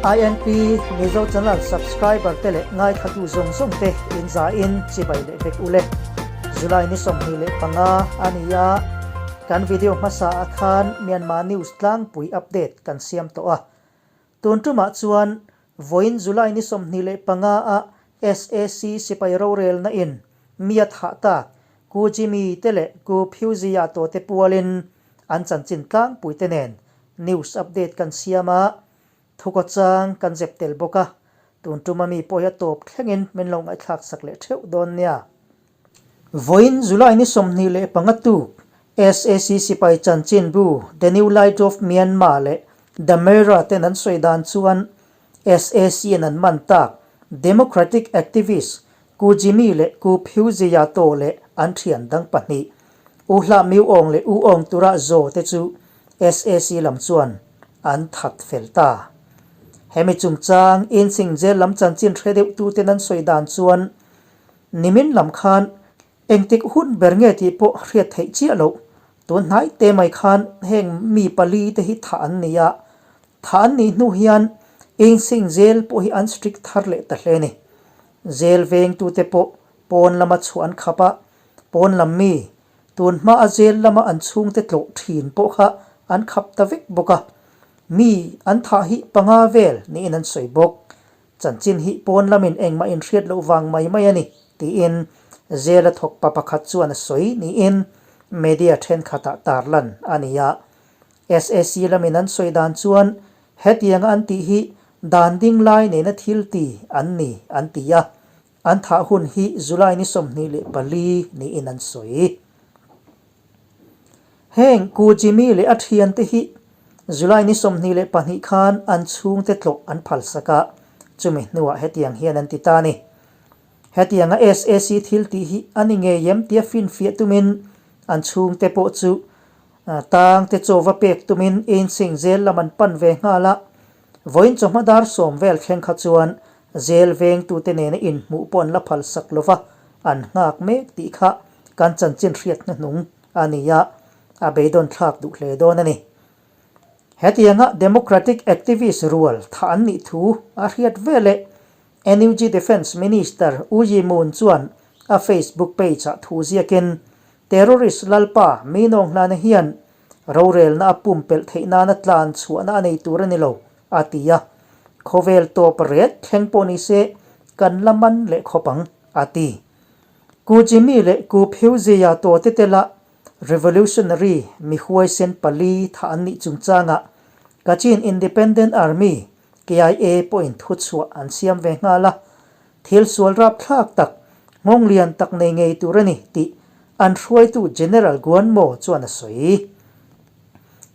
INP Mizo Channel subscriber te leh ngaithlatu zawng zawng te in za in chibai leh vek ule. July ni 25 a ni a, kan video hmasa ah khan Myanmar news tlangpui update kan siam tawh a. Tun tumah chuan vawiin July ni 25 a SAC sipai rorelna in mi a thah tak Ku Jimmy te leh Ku Phiuzia tawh te pualin an chanchin tlangpui te nen news update kan siam a, thukaw chang kan zep tel bawk a, tun tuma mi pawh hi a tawp thlengin min lo ngaihthlak sak leh theuh dawn nia. Vawiin July ni 25 tuk SAC sipai chanchinbu The New Light of Myanmar leh The Mirror ten an sawi dan chuan SAC in an man tak Democratic activist Ku Jimmy leh Ku Phiu Zia Taw leh an thian dang pahnih, U Hlah Miu Aung leh U Aung Turah Zaw te chu SAC lam chuan an that fel ta. Hemi chungchang Insing Jail lam chanchin hre deuh tuten an sawi dan chuan nimin lam khan engtik hun ber nge tih pawh hriat theih chiah loh. Tun hnai te mai khan heng mi pali te hi thah an ni a, thah an nih hnu hian Insing Jail pawh hi an strict thar leh ta hle a ni. Zel vengtute pawh pawn lama chhuah an khap a, pawn lam mi, tun hma a zel lama an chhungte tlawh thin pawh kha an khap ta vek bawk a. Mi an thah hi panga vel niin an sawi bawk. Chanchin hi pawn lamin engmah inhriat loh vang mai mai a ni, tiin zela thawk pa pakhat chuan a sawi niin media thenkhatah tarlan a ni a. SAC lamin an sawi dan chuan Hetianga an tih hi dan ding lai nena thil ti an ni an ti a, an thah hun hi July ni 24 niin an sawi. Heng Ku Jimmy leh a thiante hi July ni 22 khan an chhungte tlawh an phalsak a, chumi hnuah hetiang hian an ti ta a ni. Hetianga SAC thil tih hi a ni ngei em tia finfiah tumin an chhungte pawh chu Tang te chaw va pek tumin Insing zel lam an pan ve nghal a, vawiin chawhma dar sawm vel thleng kha chuan zel vengtute nena inhmuh pawh an la phal sak lo va, an nghak mek tih kha kan chanchin hriat hnuhnung a ni a, a beidawn thlak duh hle dawn a ni. Hetianga Democratic activist rual thah an nih thu a hriat veleh NUG Defence Minister U Yi Moon chuan a Facebook page-ah thu ziakin Terrorist Lalpa Minawng hlana hian rorelna a pumpelh theih nana tlan chhuahna a nei tur a ni lo, a ti a. Khawvel tawp ret thleng pawh ni se kan la man leh khawp ang, a ti. Ku Jimmy leh Ku Phiu Zia tawte tela Revolutionary mi huaisen pali thah an nih chungchangah Kachin Independent Army, KIA, pawhin thuchhuah an siam ve nghal a. Thil sual rapthlak tak, nghawng lian tak nei ngei tur a ni tih an hruaitu General Guan Mo chuan a sawi.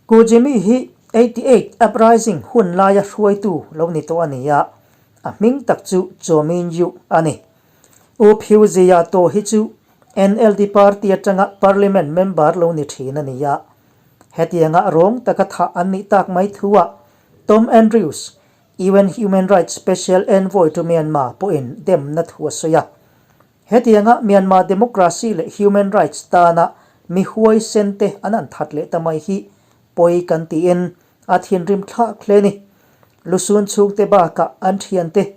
Ku Jimmy hi 88 Uprising hun laia hruaitu lo ni tawh a ni a, a hming tak chu Cho Min Yu a ni. U Phiu Zia Taw hi chu NLD party atanga Parliament member lo ni thin a ni a. Hetianga rawng taka thah an nih tak mai thuah Tom Andrews, UN Human Rights Special Envoy to Myanmar pawhin demna thu a sawi a. Hetianga Myanmar democracy leh human rights tana mi huaisen te an an that leh ta mai hi pawi kan tiin a thinrim thlak hle ni. Lusun chhungte bakah an thiante,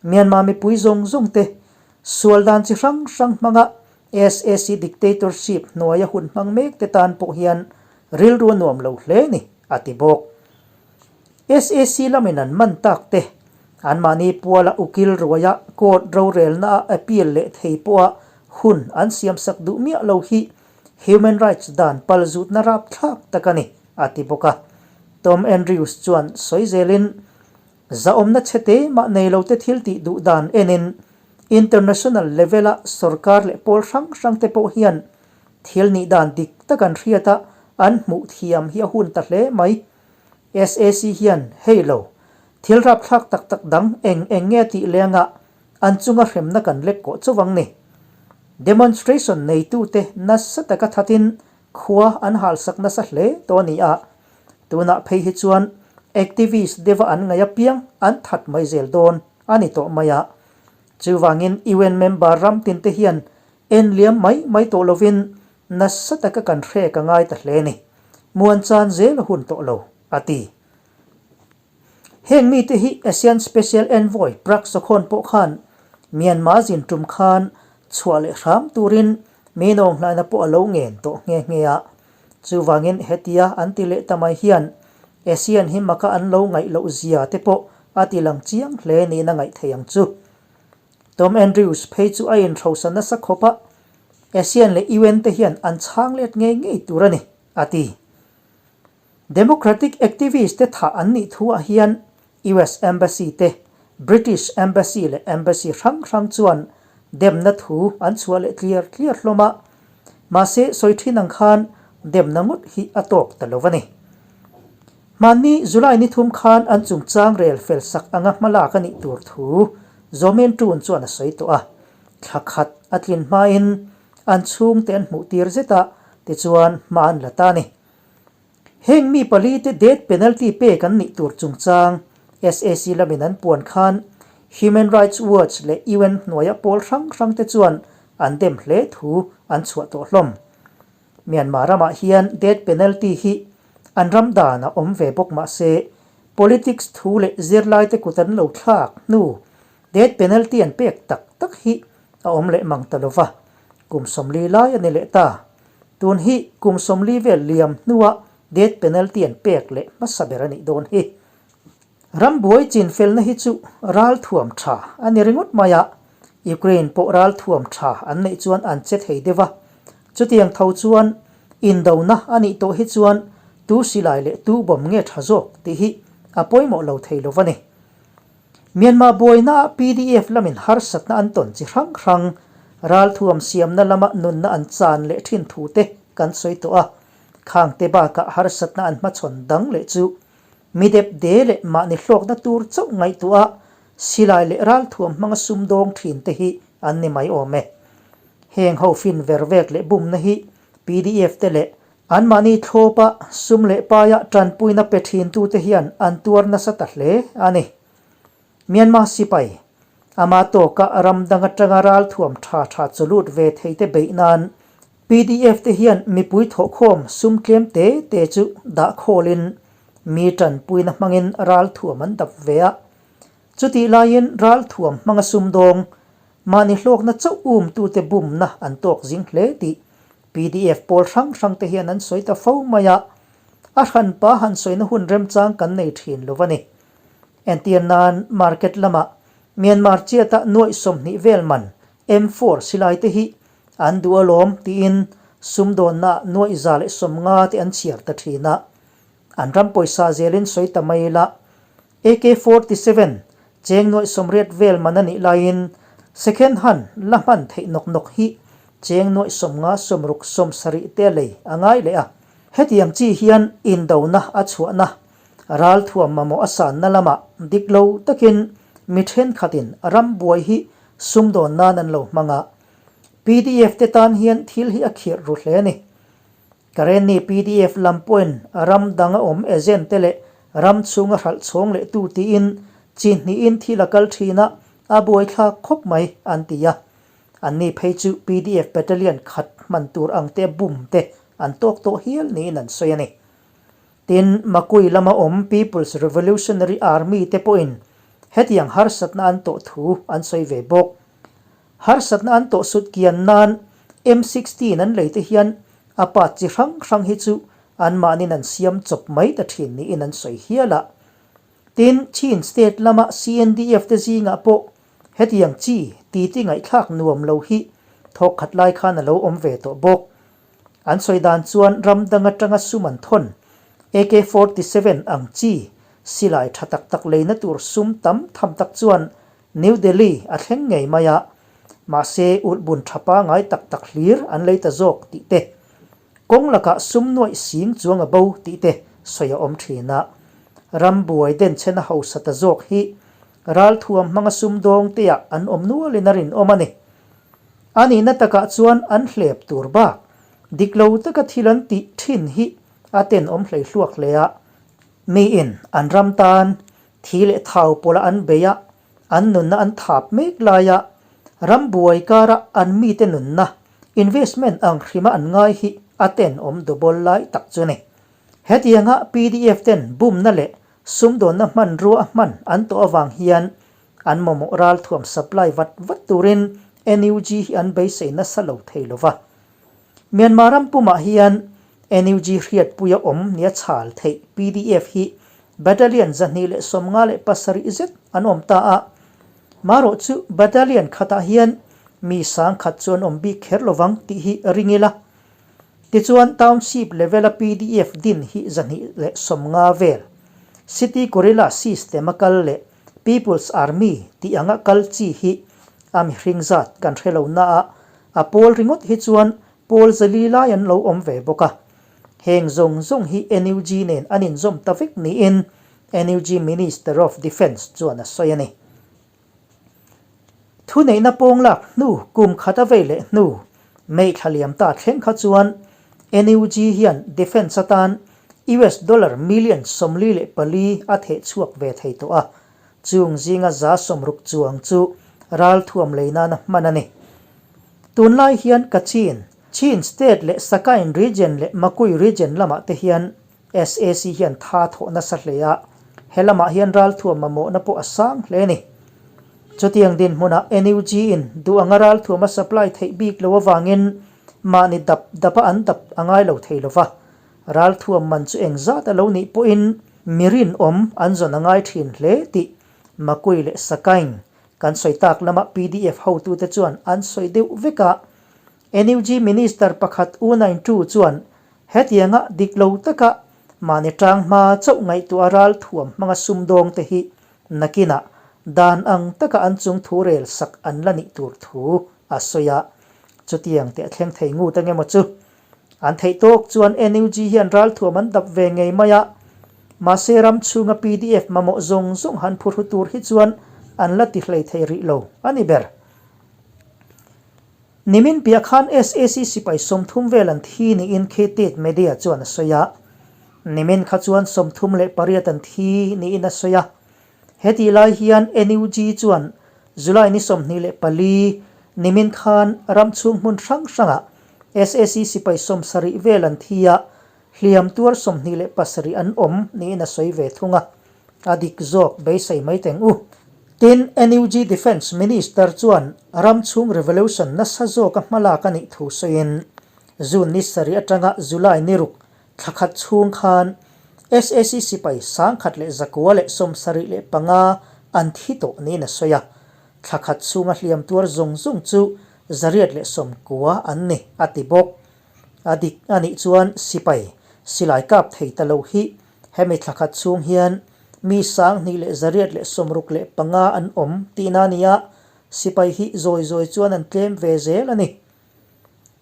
Myanmar mipui zawng zawng te sual dan chi hrang hrang hmanga SAC dictatorship hnuaia hun hmang mek te tan pawh hian rilru a nuam lo hle ni, a ti bawk. SAC lamin an man tak te, anmahni puala ukil ruaia court rorelna a appeal leh thei pawha hun an siamsak duh miah lo hi human rights dan palzutna rapthlak tak a ni, a ti bawk a. Tom Andrews chuan sawi zelin, Zahawmna chhete mah nei lo te thil tih duh dan enin international level-a sorkar leh pawl hrang hrang te pawh hian thil nih dan dik tak an hriat a, an hmuh thiam hi a hun ta hle mai. SAC hian hei lo, thil rapthlak tak tak dang eng eng nge tih leng ah an chunga hremna kan lek kawh chauh ang ni. Demonstration neitute nasa taka thatin khua an halsak nasa hle tawh a ni a, tunah phei hi chuan activist deuha an ngaih apiang an that mai zel dawn a ni tawh mai a. Chuvangin UN member ram tinte hian en liam mai mai tawh lovin Nasa taka kan hre ka ngai ta hle ni. Muan chan zel a hun tawh lo, a ti. Heng mite hi ASEAN Special Envoy Prak Sokhonn pawh khan Myanmar zin tum khan chhuah leh hram turin mi nawnghlaina pawh a lo ngen tawh nghe nghe a. Chuvangin hetia an ti leh ta mai hian ASEAN hi maka an lo ngaih loh zia te pawh a ti lang chiang hle niin a ngaih thei ang chu. Tom Andrews phei chu a inhrosa nasa khawp a, ASEAN leh UN te hian an chhang let ngei ngei tur a ni, a ti. Democratic activist te thah an nih thu ah hian US Embassy te, British Embassy leh Embassy hrang hrang chuan demna thu an chhuah leh tliar tliar hlawm a, mahse sawi thin ang khan demna ngawt hi a tawk ta lo a ni. Hmanni July ni thum khan an chungchang rel fel sak anga hmalak a nih tur thu Zaw Men Tun chuan a sawi tawh a, thla khat a tlin hmain an chhungte an hmuh tir zet a, tichuan hma an la ta a ni. Heng mi palite death penalty pek an nih tur chungchang sac lamin an puan khan Human Rights Watch leh UN hnuaia pawl hrang hrangte chuan an dem hle thu an chhuah tawh hlawm. Myanmar ramah hian death penalty hi an ram dan a awm ve bawk mah se politics thu leh zirlaite kut an lo thlak hnu death penalty an pek tak tak hi a awm leh mang ta lova, kum 40 lai a ni leh ta. Tun hi kum 40 vel liam hnua death penalty an pek leh hmasa ber a nih dawn hi. Rambuai chinfelna hi chu ralthuam tha a ni ringawt mai a, Ukraine pawh ralthuam tha an neih chuan an che thei deuh a, chutiang tho chuan indona a nih tawh hi chuan tu silai leh tu bomb nge tha zawk tih hi a pawimawh lo thei lo a ni. Myanmar buainaah pdf lamin harsatna an tawn chi hrang hrang, ralthuam siamna lama nunna an chan leh thin thu te kan sawi tawh a, khangte bakah harsatna an hmachhawn dang leh chu mi dep de leh mahni hlawkna tur chauh ngaihtuah a silai leh ralthuam hmanga sumdawng thin te hi an ni mai awm e. Heng ho fin vervek leh bumna hi pdf te leh Anmahni thlawpa sum leh paia tanpuina pe thintute hian an tuar nasa ta hle a ni. Myanmar sipai, ama tawka ram dang atanga ralthuam tha tha chawlut ve theite beih nan pdf te hian mipui thawhkhawm sum tlem te te chu dah khawlin mi tanpuina hmangin ralthuam an dap ve a. Chutih laiin ralthuam hmanga sumdawng, mahni hlawkna chauh umtute bumna an tawk zing hle tih Pdf pawl hrang hrang te hian an sawi ta fo mai a, a hranpa han sawina hun remchang kan nei thin lo a ni. Entir nan market lamah Myanmar chiata nuaih 20 vel man M4 silai te hi an duh alawm tiin sumdawnna ah nuaih 150 te an chhiar ta thin a, an ram pawisa zelin sawi ta mai ila AK 47, cheng nuaih 80 vel man a nih laiin second hand la hman theih nawk nawk hi cheng nuaih 50 60 70 te a lei a ngai leh a. Hetiang chi hian indona a chhuahna, ralthuam mamawh a sanna lamah dik lo takin mi thenkhatin ram buai hi sumdawn nan an lo hmang a. Pdf te tan hian thil hi a khirh ru hle a ni. Karenni pdf lam pawhin ram dang a awm agent te leh ram chhunga hralh chhawng leh tu tiin chi hnihin thil a kal thin a, a buaithlak khawp mai an ti a. Anni phei chu pdf battalion khat hman tur ang te bum te an tawk tawh hial niin an sawi a ni. Tin, Makui lama awm People's Revolutionary Army te pawhin hetiang harsatna an tawh thu an sawi ve bawk. Harsatna an tawh sut kian nan M 16 an lei te hian a part chi hrang hrang hi chu anmahnin an siam chawp mai ta thin niin an sawi hial a. Tin, Chin state lama CNDF te zingah pawh hetiang chi titi ngaihthlak nuam lo hi thawk khat lai khan a lo awm ve tawh bawk. An sawi dan chuan ram dang atanga sum an thawn AK 47 ang chi silai tha tak tak leina tur sum tam tham tak chuan New Delhi a thleng ngei mai a, mahse ulhbun tha pangai tak tak hlir an lei ta zawk tih te, kawng lakah sum nuaih sing chuang a bo tih te sawi a awm thin a. Ram buai denchhena hausa ta zawk hi ralthuam hmanga sumdawng teah an awm nualin a rinawm a ni. A nihna takah chuan an hlep tur bak dik lo taka thil an tih thin hi a tenawm hlei hluak hle a. Miin an ram tan Thi leh thau pawla an bei a, an nunna an thap mek laia ram buai kara an mite nunna investment ang hrima an ngai hi a tenawm double lai tak chu ni. Hetianga pdf ten bumna leh sumdawnna hmanrua a hman an tawh avang hian an mamawh ralthuam supply vat vat turin NUG hi an beisei nasa lo thei lo va. Myanmar ram pumah hian NUG hriatpuia awm nia chhal theih PDF hi battalion 257 zet an awm ta a. Marawh chu battalion khatah hian mi sangkhat chu an awm bik kher lovang tih hi ring ila. Tichuan township level a PDF din hi 250 vel, city guerrilla system a kal leh People's Army tih anga kal chi hi a mihring zat kan hre lo na a, a pawl ringawt hi chuan pawl zali lai an lo awm ve bawk a. Heng zawng zawng hi NUG nen an inzawm ta vek niin NUG Minister of Defence chuan a sawi a ni. Thuneihna pawng lak hnu kum khat a vei leh hnu May thla liam ta thleng kha chuan NUG hian defence atan US dollar million 44 a theh chhuak ve thei tawh a, chung zinga 60 chuang chu ralthuam lei nana hman a ni. Tunlai hian Kachin, Chin State leh Sakain Region leh Makui Region lamah te hian SAC hian tha thawh nasa hle a, he lamah hian ralthuam mamawhna pawh a sang hle a ni. Chutiang dinhmunah NUG in duh anga ralthuam a supply theih bik lo avangin mahni dap dapa an dap a ngai lo thei lo va, ralthuam man chu engzat a lo nih pawhin mi rinawm an zawn a ngai thin hle tih Makui leh Sakaing kan sawi tak lama PDF hotute chuan an sawi deuh vek a. NUG Minister pakhat U Nain Tu chuan Hetianga dik lo taka mahni tang hma chauh ngaihtuah ral thuam hmanga sumdawng te hi nakinah dan ang taka an chung thu rel sak an la nih tur thu a sawi a. Chutiang teh thleng thei ngut ang emaw chu? An theih tawk chuan NUG hian ral thuam an dap ve ngei mai a. Mahse ram chhunga pdf mamawh zawng zawng han phurhu tur hi chuan an la ti hlei thei rih lo a ni ber. Nimin piah khan SAC sipai 30 vel an thi niin Khetet Media chuan a sawi a. Nimin kha chuan 38 an thi niin a sawi a. Hetih lai hian NUG chuan July ni 24 nimin khan ram chhung hmun hrang hrangah SAC sipai 70 vel an thi a, hliam tuar 27 an awm niin a sawi ve thung a. A dik zawk beisei mai teng u. Tin, NUG Defence Minister chuan ram chhung revolution nasa zawka hmalak a nih thu sawiin, June ni sarih atanga July ni ruk thla khat chhung khan SAC sipai 1175 an thi tawh niin a sawi a. Thla khat chhunga hliam tuar zawng zawng chu 190 an ni, a ti bawk. A dik a nih chuan sipai silai kap thei ta lo hi hemi thla khat chhung hian mi 2165 an awm tihna a ni a, sipai hi zawi zawi chuan an tlem ve zel a ni.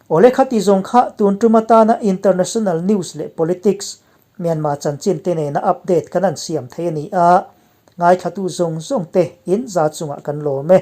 Awle khati zawng kha tun tum atana international news leh politics, Myanmar chanchin te nena update kan an siam thei a ni a, ngaithlatu zawng zawng te in za chungah kan lawm e.